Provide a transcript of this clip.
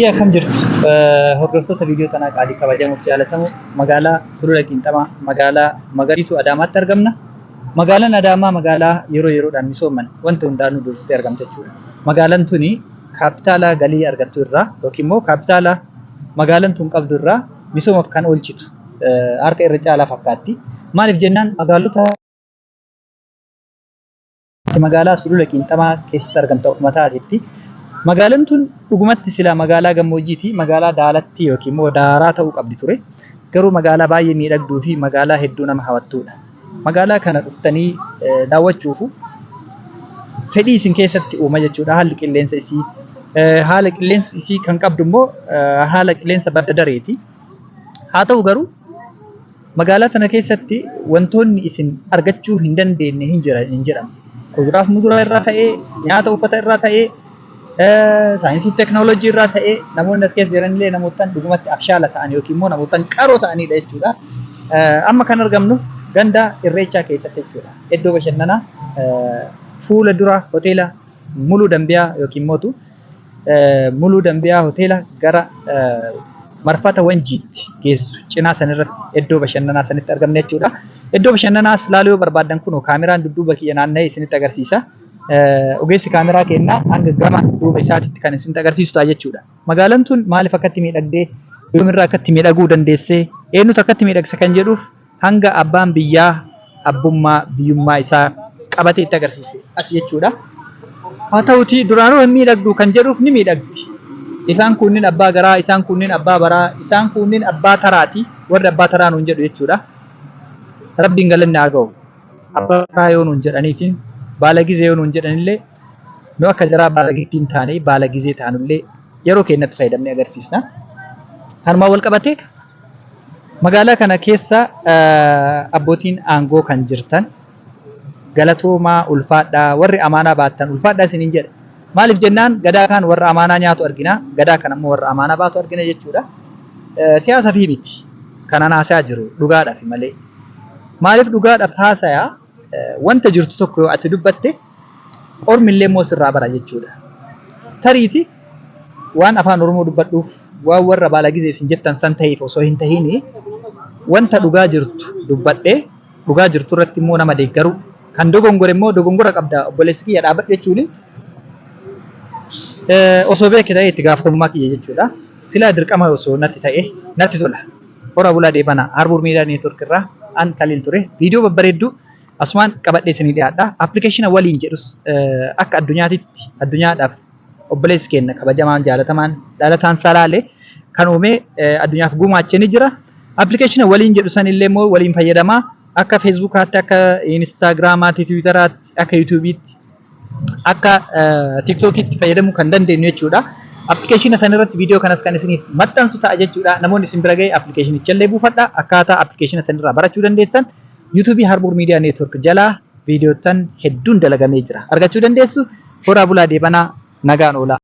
Akkam jirtu hordoftoota viidiyoo tanaa qaalii kabajamuuf jaalatamu magaalaa Sulula Qiinxamaa magaalaa magariituu Adaamaatti argamna. Magaalaan Adaamaa magaalaa yeroo yeroodhaan misooman wanti hundaanuu dursitee argamte jechuudha. Magaalaan tuni kaapitaala galii argattu irraa yookiin immoo kaapitaala magaalaan tun qabdu irraa misoomaaf kan oolchitu harka irra caalaa fakkaatti. Maaliif jennaan magaalota magaalaa Sulula Qiinxamaa keessatti argamtu akkuma taatetti. Magaalaan tun dhugumatti silaa magaalaa gammoojjiiti. Magaalaa daalatti yookiin immoo daaraa ta'uu qabdi ture. Garuu magaalaa baay'ee miidhagduu fi magaalaa hedduu nama hawwattuudha. Magaalaa kana dhuftanii daawwachuufu fedhii isin keessatti uuma jechuudha. Haalli qilleensa isii haala qilleensa isii kan qabdu immoo haala qilleensa badda dareeti. Haa ta'u garuu magaalaa tana keessatti wantoonni isin argachuu hin dandeenye hin jiran hin jedhamu. Kuduraaf muduraa irraa ta'ee, nyaata uffata irraa ta'ee, saayinsii fi teekinooloojii irraa ta'ee namoonni as keessa jiran illee namootaan dhugumatti abshaala ta'an yookiin immoo namootaan qaroo ta'anidha jechuudha. Amma kan argamnu ganda Irreechaa keessatti jechuudha. Iddoo bashannanaa fuula dura hoteela Muluu Dambiyaa yookiin mootu Muluu Dambiyaa hoteela gara marfata Wanjiitti geessu cinaa sanirratti iddoo bashannanaa sanitti argamne jechuudha. Iddoo bashannanaas laaluu yoo barbaaddan kunoo kaameraan dudduuba kiyya naanna'ee isinitti agarsiisa. Ogeessi kaameraa kennaa hanga gama duuba isaatitti kan isinitti agarsiisu ta'a jechuudha. Magaalaan tun maaliif akkatti miidhagdee yoomirraa akkatti miidhaguu dandeessee eenyutu akkatti miidhagse kan jedhuuf hanga abbaan biyyaa abbummaa biyyummaa isaa qabatee itti agarsiise as jechuudha. Haa ta'uti duraanuu hin miidhagdu kan jedhuuf ni miidhagdi. Isaan kunniin abbaa garaa, isaan kunniin abbaa baraa, isaan kunniin abbaa taraati. Warri abbaa taraa nuun jedhu jechuudha. Rabbiin galanni haa ga'u. Abbaa taraa yoo nuun jedhaniitiin baala gizee yoo nuun jedhanillee nu akka jaraa baala gittiin taane baala gizee taanullee yeroo keenyatti fayyadamnee agarsiisna. Kanumaan wal qabatee magaalaa kana keessa abbootiin aangoo kan jirtan galatoomaa ulfaadhaa warri amaanaa baattan ulfaadhaa isiniin jedha. Maaliif jennaan gadaa kaan warra amaanaa nyaatu argina gadaa kan ammoo warra amaanaa baatu argina jechuudha. Siyaasa fi miti kanan haasayaa jiru dhugaadhaaf malee. Maaliif dhugaadhaaf haasayaa wanta jirtu tokko yoo ati dubbatte ormi illee immoo sirraa bara jechuudha. Tariiti waan afaan Oromoo dubbadhuuf waan warra baalagizee isin jettan san ta'eef osoo hin tahiin wanta dhugaa jirtu dubbadhee dhugaa jirtu irratti immoo nama deeggaru kan dogongore immoo dogongora qabda obboleessi kiyya dhaabadhu jechuun osoo beeke ta'e itti gaafatamummaa kiyya jechuudha. Silaa dirqama osoo natti ta'e natti tola. Hora bulaa deebana Harbuur Miidiyaa Neetwork irraa an Kaliil ture. Viidiyoo babbareedduu asumaan qabadhee isinii dhiyaadha. Appilikeeshina waliin jedhus akka addunyaatitti addunyaadhaaf obboleessi keenya kabajamaan jaalatamaan dhalataan salaale kan uume addunyaaf gumaache ni jira. Appilikeeshina waliin jedhu sanillee immoo waliin fayyadamaa akka feesbuukaatti, akka inistaagiraamaatti, tiwiitaraatti, akka yuutuubiitti, akka tiiktookiitti fayyadamuu kan dandeenyu jechuudha. Appilikeeshina sanirratti viidiyoo kanas kan isiniif maxxansu ta'a jechuudha. Namoonni isin bira ga'e appilikeeshinicha illee buufadha. Akkaataa appilikeeshina sanirraa barachuu dandeessan yuutuubii Harbuur Miidiyaa Neetwork jalaa viidiyoottan hedduun dalagamee jira. Argachuu dandeessu. Horaa bulaa deebanaa nagaan oolaa.